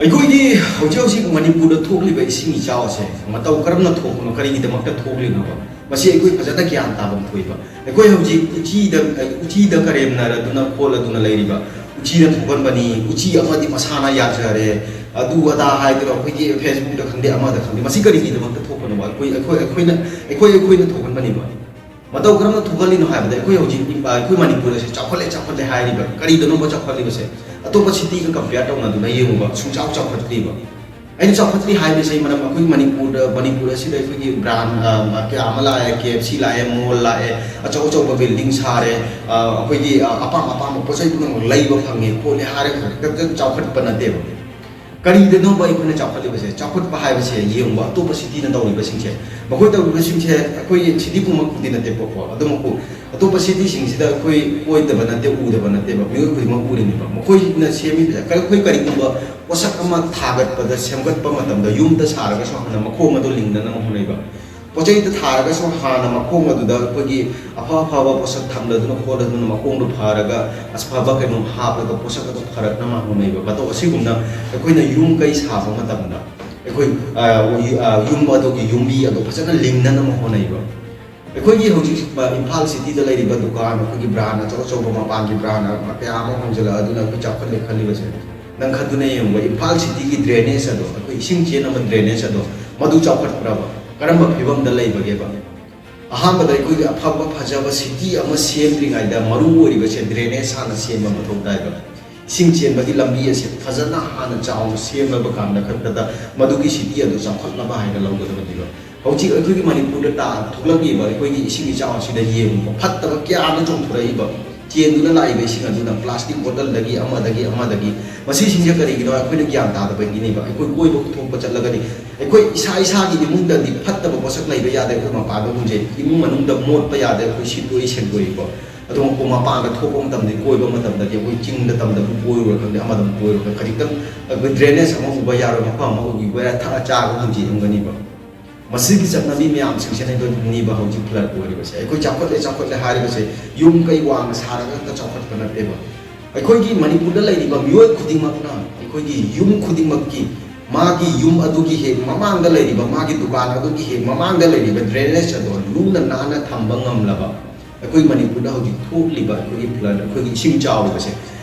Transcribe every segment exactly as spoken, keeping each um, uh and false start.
ꯑꯩꯈꯣꯏꯒꯤ ꯍꯧꯖꯤꯛ ꯍꯧꯖꯤꯛ ꯃꯅꯤꯄꯨꯔꯗ ꯊꯣꯛꯂꯤꯕ ꯏꯁꯤꯡ ꯏꯆꯥꯎ ꯑꯁꯦ ꯃꯇꯧ ꯀꯔꯝꯅ ꯊꯣꯛꯄꯅꯣ, ꯀꯔꯤꯒꯤꯗꯃꯛꯇ ꯊꯣꯛꯂꯤꯅꯣꯕ, ꯃꯁꯤ ꯑꯩꯈꯣꯏ ꯐꯖꯅ ꯒ꯭ꯌꯥꯟ ꯇꯥꯐꯝ ꯊꯣꯛꯏꯕ꯫ ꯑꯩꯈꯣꯏ ꯍꯧꯖꯤꯛ ꯎꯆꯤꯗ, ꯎꯆꯤꯗ ꯀꯔꯦꯝꯅꯔꯗꯨꯅ ꯈꯣꯠꯂꯗꯨꯅ ꯂꯩꯔꯤꯕ, ꯎꯆꯤꯅ ꯊꯣꯛꯍꯟꯕꯅꯤ, ꯎꯆꯤ ꯑꯃꯗꯤ ꯃꯁꯥꯅ ꯌꯥꯖꯔꯦ, ꯑꯗꯨ ꯑꯗꯥ ꯍꯥꯏꯗꯅ ꯑꯩꯈꯣꯏꯒꯤ Facebook ꯈꯪꯗꯦ, ꯑꯃꯗ ꯈꯪꯗꯦ, ꯃꯁꯤ ꯀꯔꯤꯒꯤꯗꯃꯛꯇ ꯊꯣꯛꯄꯅꯣꯕ? ꯑꯩꯈꯣꯏ, ꯑꯩꯈꯣꯏ, ꯑꯩꯈꯣꯏꯅ, ꯑꯩꯈꯣꯏ, ꯑꯩꯈꯣꯏꯅ ꯊꯣꯛꯍꯟꯕꯅꯦꯕ꯫ ꯃꯇꯧ ꯀꯔꯝꯅ ꯊꯣꯛꯍꯜꯂꯤꯅꯣ ꯍꯥꯏꯕꯗ, ꯑꯩꯈꯣꯏ ꯍꯧꯖꯤꯛ ꯏꯝꯐꯥꯜ, ꯑꯩꯈꯣꯏ ꯃꯅꯤꯄꯨꯔ ꯑꯁꯦ ꯆꯥꯎꯈꯠꯂꯦ, ꯆꯥꯎꯈꯠꯂꯦ ꯍꯥꯏꯔꯤꯕ꯫ ꯀꯔꯤꯗꯅꯣꯕ ꯆꯥꯎꯈꯠꯂꯤꯕꯁꯦ? ꯑꯇꯣꯞꯄ cityꯒ compare ꯇꯧꯅꯗꯨꯅ ꯌꯦꯡꯉꯨꯕ, ꯁꯨꯡꯆꯥꯎ ꯆꯥꯎꯈꯠꯇ꯭ꯔꯤꯕ꯫ ꯑꯩꯅ ꯆꯥꯎꯈꯠꯇ꯭ꯔꯤ ꯍꯥꯏꯕꯁꯦ ꯃꯔꯝ, ꯑꯩꯈꯣꯏ ꯃꯅꯤꯄꯨꯔꯗ, ꯃꯅꯤꯄꯨꯔ ꯑꯁꯤꯗ ꯑꯩꯈꯣꯏꯒꯤ brand, ꯑ, ꯀꯌꯥ ꯑꯃ ꯂꯥꯛꯑꯦ, KFC ꯂꯥꯛꯑꯦ, mall ꯂꯥꯛꯑꯦ, ꯑꯆꯧ ꯑꯆꯧꯕ building ꯁꯥꯔꯦ, ꯑ, ꯑꯩꯈꯣꯏꯒꯤ, ꯑ, ꯑꯄꯥꯝ ꯑꯄꯥꯝꯕ ꯄꯣꯠ ꯆꯩ ꯄꯨꯝꯅꯃꯛ ꯂꯩꯕ ꯐꯪꯉꯦ ꯈꯣꯠꯂꯦ ꯍꯥꯏꯔꯒ ꯈꯛꯇ ꯆꯥꯎꯈꯠꯄ ꯅꯠꯇꯦꯕ꯫ ꯀꯔꯤꯗꯅꯣꯕ ꯑꯩꯈꯣꯏꯅ ꯆꯥꯎꯈꯠꯂꯤꯕꯁꯦ? ꯆꯥꯎꯈꯠꯄ ꯍꯥꯏꯕꯁꯦ ꯌꯦꯡꯕ, ꯑꯇꯣꯞꯄ cityꯅ ꯇꯧꯔꯤꯕꯁꯤꯡꯁꯦ, ꯃꯈꯣꯏ ꯇꯧꯔꯤꯕꯁꯤꯡꯁꯦ ꯑꯩꯈꯣꯏ city ꯄꯨꯝꯕꯃꯛꯄꯨꯗꯤ ꯅꯠꯇꯦꯕꯀꯣ, ꯑꯗꯨꯃꯛꯄꯨ ꯑꯇꯣꯞꯄ cityꯁꯤꯡꯁꯤꯗ ꯑꯩꯈꯣꯏ ꯀꯣꯏꯗꯕ ꯅꯠꯇꯦ, ꯎꯗꯕ ꯅꯠꯇꯦꯕ, ꯃꯤꯑꯣꯏ ꯈꯨꯗꯤꯡꯃꯛ ꯎꯔꯤꯅꯦꯕ꯫ ꯃꯈꯣꯏꯅ ꯁꯦꯝꯃꯤꯕꯁꯦ, ꯀꯔꯤ-, ꯑꯩꯈꯣꯏ ꯀꯔꯤꯒꯨꯝꯕ ꯄꯣꯠꯁꯛ ꯑꯃ ꯊꯥꯒꯠꯄꯗ, ꯁꯦꯝꯒꯠꯄ ꯃꯇꯝꯗ, ꯌꯨꯝꯗ ꯁꯥꯔꯒꯁꯨ ꯍꯥꯟꯅ ꯃꯈꯣꯡ ꯑꯗꯨ ꯂꯤꯡꯅꯅꯕ ꯍꯣꯠꯅꯩꯕ꯫ ꯄꯣꯠ ꯆꯩꯗ ꯊꯥꯔꯒꯁꯨ ꯍꯥꯟꯅ ꯃꯈꯣꯡ ꯑꯗꯨꯗ ꯑꯩꯈꯣꯏꯒꯤ ꯑꯐ ꯑꯐꯕ ꯄꯣꯠꯁꯛ ꯊꯝꯂꯗꯨꯅ ꯈꯣꯠꯂꯗꯨꯅ ꯃꯈꯣꯡꯗꯣ ꯐꯔꯒ ꯑꯐꯕ ꯀꯩꯅꯣ ꯍꯥꯞꯂꯒ ꯄꯣꯠꯁꯛ ꯑꯗꯨ ꯐꯔꯛꯅꯕ ꯍꯣꯠꯅꯩꯕ꯫ ꯃꯇꯧ ꯑꯁꯤꯒꯨꯝꯅ ꯑꯩꯈꯣꯏꯅ ꯌꯨꯝ ꯀꯩ ꯁꯥꯕ ꯃꯇꯝꯗ ꯑꯩꯈꯣꯏ, ꯑ, ꯌꯨ-, ꯑ, ꯌꯨꯝ ꯑꯗꯨꯒꯤ ꯌꯨꯝꯕꯤ ꯑꯗꯨ ꯐꯖꯅ ꯂꯤꯡꯅꯅꯕ ꯍꯣꯠꯅꯩꯕ꯫ ꯑꯩꯈꯣꯏꯒꯤ ꯍꯧꯖꯤꯛ, ꯑ, ꯏꯝꯐꯥꯜ cityꯗ ꯂꯩꯔꯤꯕ ꯗꯨꯀꯥꯟ, ꯑꯩꯈꯣꯏꯒꯤ brand ꯑꯆꯧ ꯑꯆꯧꯕ, ꯃꯄꯥꯟꯒꯤ brand ꯀꯌꯥ ꯑꯃ ꯍꯣꯡꯖꯤꯜꯂꯛꯑꯗꯨꯅ ꯑꯩꯈꯣꯏ ꯆꯥꯎꯈꯠꯂꯦ ꯈꯜꯂꯤꯕꯁꯦ, ꯅꯪ ꯈꯟꯗꯨꯅ ꯌꯦꯡꯉꯨꯕ, ꯏꯝꯐꯥꯜ cityꯒꯤ drainage ꯑꯗꯣ, ꯑꯩꯈꯣꯏ ꯏꯁꯤꯡ ꯆꯦꯟꯅꯕ drainage ꯑꯗꯣ, ꯃꯗꯨ ꯆꯥꯎꯈꯠꯄ꯭ꯔꯕ? ꯀꯔꯝꯕ ꯐꯤꯕꯝꯗ ꯂꯩꯕꯒꯦꯕ? ꯑꯍꯥꯟꯕꯗ ꯑꯩꯈꯣꯏꯒꯤ ꯑꯐꯕ ꯐꯖꯕ city ꯑꯃ ꯁꯦꯝꯗ꯭ꯔꯤꯉꯩꯗ ꯃꯔꯨ ꯑꯣꯏꯔꯤꯕꯁꯦ drainage ꯍꯥꯟꯅ ꯁꯦꯝꯕ ꯃꯊꯧ ꯇꯥꯏꯕ꯫ ꯏꯁꯤꯡ ꯆꯦꯟꯕꯒꯤ ꯂꯝꯕꯤ ꯑꯁꯦ ꯐꯖꯅ ꯍꯥꯟꯅ ꯆꯥꯎꯅ ꯁꯦꯝꯂꯕ ꯀꯥꯟꯗ ꯈꯛꯇꯗ ꯃꯗꯨꯒꯤ city ꯑꯗꯨ ꯆꯥꯎꯈꯠꯂꯕ ꯍꯥꯏꯅ ꯂꯧꯒꯗꯕꯅꯦꯕ꯫ ꯍꯧꯖꯤꯛ ꯑꯩꯈꯣꯏꯒꯤ ꯃꯅꯤꯄꯨꯔꯗ ꯇꯥ-, ꯊꯣꯛꯂꯛꯂꯤꯕ ꯑꯩꯈꯣꯏꯒꯤ ꯏꯁꯤꯡ ꯏꯆꯥꯎ ꯑꯁꯤꯗ ꯌꯦꯡꯉꯨꯕ, ꯐꯠꯇꯕ ꯀꯌꯥ ꯑꯃ ꯆꯣꯡꯊꯣꯔꯛꯏꯕ, ꯆꯦꯟꯗꯨꯅ ꯂꯥꯛꯏꯕ ꯏꯁꯤꯡ ꯑꯗꯨꯅ plastic bottleꯗꯒꯤ, ꯑꯃꯗꯒꯤ, ꯑꯃꯗꯒꯤ, ꯃꯁꯤꯁꯤꯡꯁꯦ ꯀꯔꯤꯒꯤꯅꯣ ꯑꯩꯈꯣꯏꯅ ꯒ꯭ꯌꯥꯟ ꯇꯥꯗꯕꯒꯤꯅꯦꯕ꯫ ꯑꯩꯈꯣꯏ ꯀꯣꯏꯕ ꯊꯣꯛꯄ ꯆꯠꯂꯒꯗꯤ ꯑꯩꯈꯣꯏ ꯏꯁꯥ ꯏꯁꯥꯒꯤ ꯏꯃꯨꯡꯗꯗꯤ ꯐꯠꯇꯕ ꯄꯣꯠꯁꯛ ꯂꯩꯕ ꯌꯥꯗꯦ, ꯑꯩꯈꯣꯏ ꯃꯄꯥꯟꯗ ꯍꯨꯟꯖꯩ, ꯏꯃꯨꯡ ꯃꯅꯨꯡꯗ ꯃꯣꯠꯄ ꯌꯥꯗꯦ, ꯑꯩꯈꯣꯏ ꯁꯤꯠꯇꯣꯛꯏ ꯁꯦꯡꯗꯣꯛꯏꯀꯣ꯫ ꯑꯗꯨ ꯃꯄꯥꯟꯗ ꯊꯣꯛꯄ ꯃꯇꯝꯗ, ꯀꯣꯏꯕ ꯃꯇꯝꯗꯗꯤ ꯑꯩꯈꯣꯏ ꯆꯤꯡꯗ ꯇꯝꯗ ꯑꯗꯨꯝ ꯀꯣꯏꯔꯨꯔ ꯈꯪꯗꯦ, ꯑꯃꯗ ꯑꯗꯨꯝ ꯀꯣꯏꯔꯨꯔ ꯈꯪꯗꯦ, ꯈꯖꯤꯛꯇꯪ ꯑꯩꯈꯣꯏ drainage ꯑꯃ ꯎꯕ ꯌꯥꯔꯣꯏ, ꯃꯐꯝ ꯑꯃ ꯎꯕ ꯌꯥꯔꯣꯏ, ꯊꯛꯑ ꯆꯥꯔꯒ ꯍꯨꯟꯖꯤꯟꯒꯅꯤꯕ꯫ ꯃꯁꯤꯒꯤ ꯆꯠꯅꯕꯤ ꯃꯌꯥꯝꯁꯤꯡꯁꯤꯅ ꯑꯩꯈꯣꯏ ꯅꯤꯕ ꯍꯧꯖꯤꯛ flood ꯑꯣꯏꯔꯤꯕꯁꯦ꯫ ꯑꯩꯈꯣꯏ ꯆꯥꯎꯈꯠꯂꯦ, ꯆꯥꯎꯈꯠꯂꯦ ꯍꯥꯏꯔꯤꯕꯁꯦ ꯌꯨꯝ ꯀꯩ ꯋꯥꯡꯅ ꯁꯥꯔꯒ ꯈꯛꯇ ꯆꯥꯎꯈꯠꯄ ꯅꯠꯇꯦꯕ꯫ ꯑꯩꯈꯣꯏꯒꯤ ꯃꯅꯤꯄꯨꯔꯗ ꯂꯩꯔꯤꯕ ꯃꯤꯑꯣꯏ ꯈꯨꯗꯤꯡꯃꯛꯅ ꯑꯩꯈꯣꯏꯒꯤ ꯌꯨꯝ ꯈꯨꯗꯤꯡꯃꯛꯀꯤ ꯃꯥꯒꯤ ꯌꯨꯝ ꯑꯗꯨꯒꯤ ꯍꯦꯛ ꯃꯃꯥꯡꯗ ꯂꯩꯔꯤꯕ, ꯃꯥꯒꯤ ꯗꯨꯀꯥꯟ ꯑꯗꯨꯒꯤ ꯍꯦꯛ ꯃꯃꯥꯡꯗ ꯂꯩꯔꯤꯕ drainage ꯑꯗꯣ ꯂꯨꯅ ꯅꯥꯟꯅ ꯊꯝꯕ ꯉꯝꯂꯕ, ꯑꯩꯈꯣꯏ ꯃꯅꯤꯄꯨꯔꯗ ꯍꯧꯖꯤꯛ ꯊꯣꯛꯂꯤꯕ ꯑꯩꯈꯣꯏꯒꯤ flood, ꯑꯩꯈꯣꯏꯒꯤ ꯏꯁꯤꯡ ꯆꯥꯎꯔꯤꯕꯁꯦ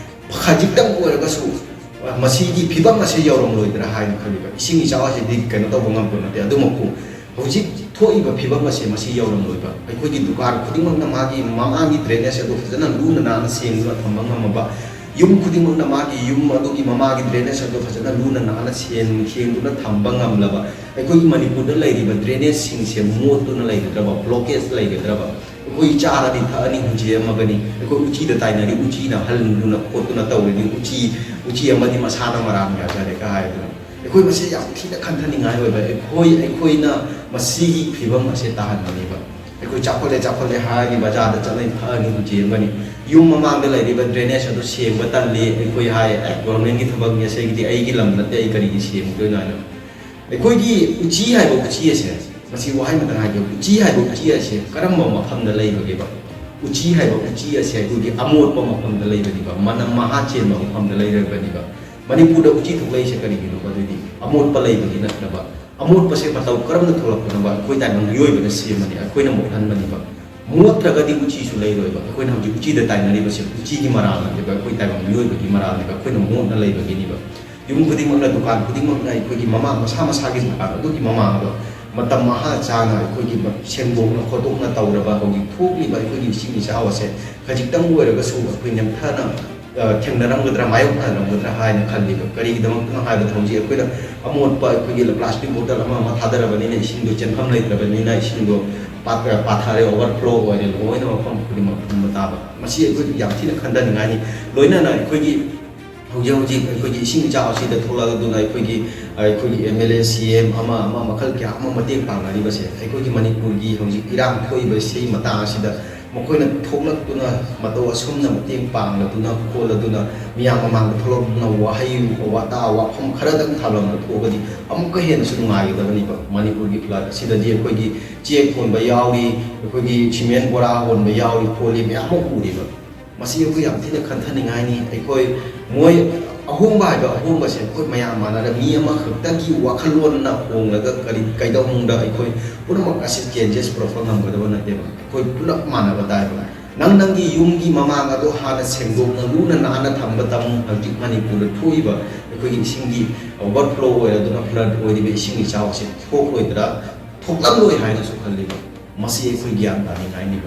ꯈꯖꯤꯛꯇꯪ ꯑꯣꯏꯔꯒꯁꯨ ꯃꯁꯤꯒꯤ ꯐꯤꯕꯝ ꯑꯁꯦ ꯌꯧꯔꯝꯂꯣꯏꯗ꯭ꯔꯥ ꯍꯥꯏꯅ ꯈꯜꯂꯤꯕ꯫ ꯏꯁꯤꯡ ꯏꯆꯥꯎ ꯑꯁꯤꯗꯤ ꯀꯩꯅꯣ ꯇꯧꯕ ꯉꯝꯄꯣꯠ ꯅꯠꯇꯦ꯫ ꯑꯗꯨꯃꯛꯄꯨ ꯍꯧꯖꯤꯛ ꯊꯣꯛꯏꯕ ꯐꯤꯕꯝ ꯑꯁꯦ ꯃꯁꯤ ꯌꯧꯔꯝꯂꯣꯏꯕ, ꯑꯩꯈꯣꯏꯒꯤ ꯗꯨꯀꯥꯟ ꯈꯨꯗꯤꯡꯃꯛꯅ ꯃꯥꯒꯤ ꯃꯃꯥꯡꯒꯤ drainage ꯑꯗꯨ ꯐꯖꯅ ꯂꯨꯅ ꯅꯥꯟꯅ ꯁꯦꯡꯗꯨꯅ ꯊꯝꯕ ꯉꯝꯃꯕ, ꯌꯨꯝ ꯈꯨꯗꯤꯡꯃꯛꯅ ꯃꯥꯒꯤ ꯌꯨꯝ ꯑꯗꯨꯒꯤ ꯃꯃꯥꯡꯒꯤ drainage ꯑꯗꯨ ꯐꯖꯅ ꯂꯨꯅ ꯅꯥꯟꯅ ꯁꯦꯡ-, ꯁꯦꯡꯗꯨꯅ ꯊꯝꯕ ꯉꯝꯂꯕ, ꯑꯩꯈꯣꯏꯒꯤ ꯃꯅꯤꯄꯨꯔꯗ ꯂꯩꯔꯤꯕ drainage ꯁꯤꯡꯁꯦ ꯃꯣꯠꯇꯨꯅ ꯂꯩꯒꯗ꯭ꯔꯕ, blockage ꯂꯩꯒꯗ꯭ꯔꯕ? ꯑꯩꯈꯣꯏ ꯆꯥꯔꯅꯤ, ꯊꯛꯑꯅꯤ, ꯍꯨꯟꯖꯦꯝꯃꯒꯅꯤ, ꯑꯩꯈꯣꯏ ꯎꯆꯤꯗ ꯇꯥꯏꯅꯔꯤ, ꯎꯆꯤꯅ ꯍꯜꯂꯨꯅ ꯈꯣꯠꯇꯨꯅ ꯇꯧꯔꯤꯅꯤ, ꯎꯆꯤ, ꯎꯆꯤ ꯑꯃꯗꯤ ꯃꯁꯥꯅ ꯃꯔꯥꯝ ꯌꯥꯖꯔꯦꯒ ꯍꯥꯏꯗꯅ꯫ ꯑꯩꯈꯣꯏ ꯃꯁꯤ ꯌꯥꯝ ꯊꯤꯅ ꯈꯟꯊꯅꯤꯡꯉꯥꯏ ꯑꯣꯏꯕ, ꯑꯩꯈꯣꯏ, ꯑꯩꯈꯣꯏꯅ ꯃꯁꯤꯒꯤ ꯐꯤꯕꯝ ꯑꯁꯦ ꯇꯥꯍꯟꯕꯅꯦꯕ꯫ ꯑꯩꯈꯣꯏ ꯆꯥꯎꯈꯠꯂꯦ, ꯆꯥꯎꯈꯠꯂꯦ ꯍꯥꯏꯔꯅꯤ, ꯕꯖꯥꯔꯗ ꯆꯠꯂꯅꯤ, ꯊꯛꯑꯅꯤ, ꯍꯨꯟꯖꯦꯝꯒꯅꯤ, ꯌꯨꯝ ꯃꯃꯥꯡꯗ ꯂꯩꯔꯤꯕ drainage ꯑꯗꯨ ꯁꯦꯡꯕ ꯇꯜꯂꯤ, ꯑꯩꯈꯣꯏ ꯍꯥꯏ, "ꯑꯦ, government ꯀꯤ ꯊꯕꯛꯅꯤ, ꯑꯁꯤꯒꯤꯗꯤ ꯑꯩꯒꯤ ꯂꯝ ꯅꯠꯇꯦ, ꯑꯩ ꯀꯔꯤꯒꯤ ꯁꯦꯡꯗꯣꯏꯅꯣ?" ꯍꯥꯏꯅ꯫ ꯑꯩꯈꯣꯏꯒꯤ ꯎꯆꯤ ꯍꯥꯏꯕ ꯎꯆꯤ ꯑꯁꯦ, ꯃꯁꯤ ꯋꯥꯍꯩ ꯑꯃꯇꯪ ꯍꯥꯏꯒꯦ, ꯎꯆꯤ ꯍꯥꯏꯕ ꯎꯆꯤ ꯑꯁꯦ ꯀꯔꯝꯕ ꯃꯐꯝꯗ ꯂꯩꯕꯒꯦꯕ? ꯎꯆꯤ ꯍꯥꯏꯕ ꯎꯆꯤ ꯑꯁꯦ ꯑꯩꯈꯣꯏꯒꯤ ꯑꯃꯣꯠꯄ ꯃꯐꯝꯗ ꯂꯩꯕꯅꯤꯕ, ꯃꯅꯝ ꯃꯍꯥ ꯆꯦꯟꯕ ꯃꯐꯝꯗ ꯂꯩꯔꯕꯅꯤꯕ꯫ ꯃꯅꯤꯄꯨꯔꯗ ꯎꯆꯤ ꯊꯣꯛꯂꯛꯏꯁꯦ ꯀꯔꯤꯒꯤꯅꯣꯕ? ꯑꯗꯨꯗꯤ ꯑꯃꯣꯠꯄ ꯂꯩꯕꯒꯤ ꯅꯠꯇ꯭ꯔꯕ꯫ ꯑꯃꯣꯠꯄꯁꯦ ꯃꯇꯧ ꯀꯔꯝꯅ ꯊꯣꯛꯂꯛꯄꯅꯣꯕ? ꯑꯩꯈꯣꯏ ꯇꯥꯏꯕꯪ ꯃꯤꯑꯣꯏꯕꯅ ꯁꯦꯝꯕꯅꯤ, ꯑꯩꯈꯣꯏꯅ ꯃꯣꯠꯍꯟꯕꯅꯤꯕ꯫ ꯃꯣꯠꯇ꯭ꯔꯒꯗꯤ ꯎꯆꯤꯁꯨ ꯂꯩꯔꯣꯏꯕ꯫ ꯑꯩꯈꯣꯏꯅ ꯍꯧꯖꯤꯛ ꯎꯆꯤꯗ ꯇꯥꯏꯅꯔꯤꯕꯁꯦ ꯎꯆꯤꯒꯤ ꯃꯔꯥꯜ ꯅꯠꯇꯦꯕ, ꯑꯩꯈꯣꯏ ꯇꯥꯏꯕꯪ ꯃꯤꯑꯣꯏꯕꯒꯤ ꯃꯔꯥꯜꯅꯦꯕ, ꯑꯩꯈꯣꯏꯅ ꯃꯣꯠꯅ ꯂꯩꯕꯒꯤꯅꯤꯕ꯫ ꯌꯨꯝ ꯈꯨꯗꯤꯡꯃꯛꯅ, ꯗꯨꯀꯥꯟ ꯈꯨꯗꯤꯡꯃꯛꯅ ꯑꯩꯈꯣꯏꯒꯤ ꯃꯃꯥꯡ, ꯃꯁꯥ ꯃꯁꯥꯒꯤ ꯗꯨꯀꯥꯟ ꯑꯗꯨꯒꯤ ꯃꯃꯥꯡꯗꯣ ꯃꯇꯝ ꯃꯍꯥ ꯆꯥꯅ ꯑꯩꯈꯣꯏꯒꯤ ꯁꯦꯡꯗꯣꯛꯅ ꯈꯣꯠꯇꯣꯛꯅ ꯇꯧꯔꯕ ꯍꯧꯖꯤꯛ ꯊꯣꯛꯂꯤꯕ ꯑꯩꯈꯣꯏꯒꯤ ꯏꯁꯤꯡ ꯏꯆꯥꯎ ꯑꯁꯦ ꯈꯖꯤꯛꯇꯪ ꯑꯣꯏꯔꯒꯁꯨ ꯑꯩꯈꯣꯏ ꯅꯦꯝꯊꯅ, ꯑ, ꯊꯦꯡꯅꯔꯝꯒꯗ꯭ꯔꯥ, ꯃꯥꯌꯣꯛꯅꯔꯝꯒꯗ꯭ꯔꯥ ꯍꯥꯏꯅ ꯈꯜꯂꯤꯕ꯫ ꯀꯔꯤꯒꯤꯗꯃꯛꯇꯅꯣ ꯍꯥꯏꯕꯗ ꯍꯧꯖꯤꯛ ꯑꯩꯈꯣꯏꯅ ꯑꯃꯣꯠꯄ ꯑꯩꯈꯣꯏꯒꯤ plastic bottle ꯑꯃ ꯑꯃ ꯊꯥꯗꯔꯕꯅꯤꯅ ꯏꯁꯤꯡꯗꯣ ꯆꯦꯟꯐꯝ ꯂꯩꯇ꯭ꯔꯕꯅꯤꯅ ꯏꯁꯤꯡꯗꯣ ꯄꯥꯊ-, ꯄꯥꯊꯔꯦ, overflow ꯑꯣꯏꯔꯦ, ꯂꯣꯏꯅ ꯃꯐꯝ ꯈꯨꯗꯤꯡꯃꯛ ꯊꯨꯝꯕ ꯇꯥꯕ꯫ ꯃꯁꯤ ꯑꯩꯈꯣꯏ ꯌꯥꯝ ꯊꯤꯅ ꯈꯟꯊꯅꯤꯡꯉꯥꯏꯅꯤ꯫ ꯂꯣꯏꯅꯅ ꯑꯩꯈꯣꯏꯒꯤ ꯍꯧꯖꯤꯛ ꯍꯧꯖꯤꯛ ꯑꯩꯈꯣꯏꯒꯤ ꯏꯁꯤꯡ ꯏꯆꯥꯎ ꯑꯁꯤꯗ ꯊꯣꯛꯂꯛꯇꯨꯅ ꯑꯩꯈꯣꯏꯒꯤ, ꯑꯩꯈꯣꯏꯒꯤ M L A, C M ꯑꯃ ꯑꯃ ꯃꯈꯜ ꯀꯌꯥ ꯑꯃ ꯃꯇꯦꯡ ꯄꯥꯡꯅꯔꯤꯕꯁꯦ ꯑꯩꯈꯣꯏꯒꯤ ꯃꯅꯤꯄꯨꯔꯒꯤ ꯍꯧꯖꯤꯛ ꯏꯔꯥꯡ ꯊꯣꯛꯏꯕꯁꯤ ꯃꯇꯥꯡ ꯑꯁꯤꯗ ꯃꯈꯣꯏꯅ ꯊꯣꯛꯂꯛꯇꯨꯅ ꯃꯇꯧ ꯑꯁꯨꯝꯅ ꯃꯇꯦꯡ ꯄꯥꯡꯂꯗꯨꯅ ꯈꯣꯠꯂꯗꯨꯅ ꯃꯤꯌꯥꯝ ꯃꯃꯥꯡꯗ ꯊꯣꯛꯂꯛꯇꯨꯅ ꯋꯥꯍꯩ ꯋꯥꯇꯥ ꯋꯥꯐꯝ ꯈꯔꯗꯪ ꯊꯥꯕ ꯊꯣꯛꯑꯒꯗꯤ ꯑꯃꯨꯛꯀ ꯍꯦꯟꯅꯁꯨ ꯅꯨꯡꯉꯥꯏꯒꯗꯕꯅꯤꯕ꯫ ꯃꯅꯤꯄꯨꯔꯒꯤ flood ꯑꯁꯤꯗꯗꯤ ꯑꯩꯈꯣꯏꯒꯤ ꯆꯦꯛ ꯍꯣꯟꯕ ꯌꯥꯎꯔꯤ, ꯑꯩꯈꯣꯏꯒꯤ cement ꯕꯣꯔꯥ ꯍꯣꯟꯕ ꯌꯥꯎꯔꯤ ꯈꯣꯠꯂꯤ ꯃꯌꯥꯝ ꯑꯃ ꯎꯔꯤꯕ꯫ ꯃꯁꯤ ꯑꯩꯈꯣꯏ ꯌꯥꯝ ꯊꯤꯅ ꯈꯟꯊꯅꯤꯡꯉꯥꯏꯅꯤ꯫ ꯑꯩꯈꯣꯏ ꯃꯣꯏ ꯑꯍꯣꯡꯕ ꯍꯥꯏꯕ ꯑꯍꯣꯡꯕꯁꯦ ꯑꯩꯈꯣꯏ ꯃꯌꯥꯝ ꯃꯥꯟꯅꯔ ꯃꯤ ꯑꯃꯈꯛꯇꯒꯤ ꯋꯥꯈꯜꯂꯣꯟꯅ ꯍꯣꯡꯂꯒ ꯀꯔꯤ ꯀꯩꯗꯧꯅꯨꯡꯗ ꯑꯩꯈꯣꯏ ꯄꯨꯝꯅꯃꯛ ꯑꯁꯤ ꯆꯦꯟꯖꯦꯁ ꯄꯨꯔꯛꯄ ꯉꯝꯒꯗꯕ ꯅꯠꯇꯦꯕ꯫ ꯑꯩꯈꯣꯏ ꯄꯨꯂꯞ ꯃꯥꯟꯅꯕ ꯇꯥꯏꯕ꯫ ꯅꯪ ꯅꯪꯒꯤ ꯌꯨꯝꯒꯤ ꯃꯃꯥꯡ ꯑꯗꯣ ꯍꯥꯟꯅ ꯁꯦꯡꯗꯣꯛꯅ ꯂꯨꯅ ꯅꯥꯟꯅ ꯊꯝꯕ ꯇꯝꯃꯨ꯫ ꯍꯧꯖꯤꯛ ꯃꯅꯤꯄꯨꯔꯗ ꯊꯣꯛꯏꯕ ꯑꯩꯈꯣꯏꯒꯤ ꯏꯁꯤꯡꯒꯤ ꯑꯣꯚꯔꯐ꯭ꯂꯣ ꯑꯣꯏꯔꯗꯨꯅ ꯐ꯭ꯂꯠ ꯑꯣꯏꯔꯤꯕ ꯏꯁꯤꯡ ꯏꯆꯥꯎꯁꯦ ꯊꯣꯛꯂꯣꯏꯗ꯭ꯔꯥ, ꯊꯣꯛꯂꯝꯂꯣꯏ ꯍꯥꯏꯅꯁꯨ ꯈꯜꯂꯤꯕ꯫ ꯃꯁꯤ ꯑꯩꯈꯣꯏ ꯒ꯭ꯌꯥꯟ ꯇꯥꯅꯤꯡꯉꯥꯏꯅꯤꯕ꯫